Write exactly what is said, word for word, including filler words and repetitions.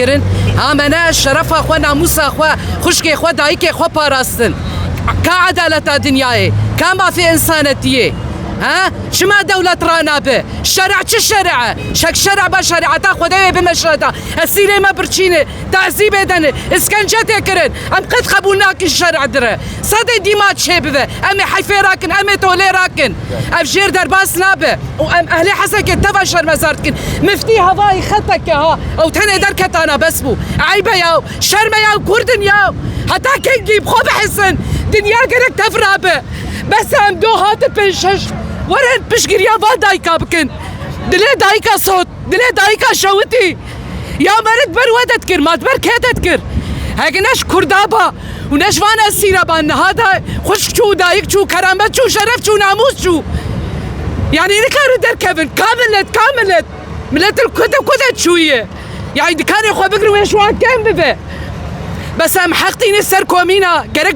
kirin. Ha me ne şerefa xwe, namûsa xwe, xwişkê xwe, dayikê xwe parastin. Ka edaleta dinyayê, ka mafê însanetiyê? Ha? Çima dewlet ranabe? Şer'a çi şer'a? Şek şer'a ba şerîeta Xwedê wê bimeşe da. Esîrê me birçîne, tezîbê dene, îskence tê kirin. Em qet qebûl nakin şer'a dire. Sedê dîma çê bibe. Em ê heyfê rakin, em ê tolê rakin. Ev jêr derbas nabe. Û em ehlê Hesekê teva şermezar dikin. Miftî hevayî xeteke ha. Ew tenê derketana bes bû. Eyb e ya. Şerm e ya. Kurd in ya. Heta kengî bi xwe bihisin. Dinya gerek tev rabe. Bes e, em do hate pênc şeş. Werin piştgiriya van dayika bikin. Dilê dayika sot. Dilê dayika şewitî. Ya me ne di ber we de dikir, ma di ber kê de dikir? Heke ne ji Kurda ba û ne ji van esîra ba, niha da xwişk çû, dayik çû, keramet çû, şeref çû, namûs çû. Yanî nikare derkevin. Ka milet, ka milet. Milet li ku de, ku de çûye? Yanî dikarê xwe bigirin, wê ji wan kêm bibe. Bes em heq tînin ser komîna, gerek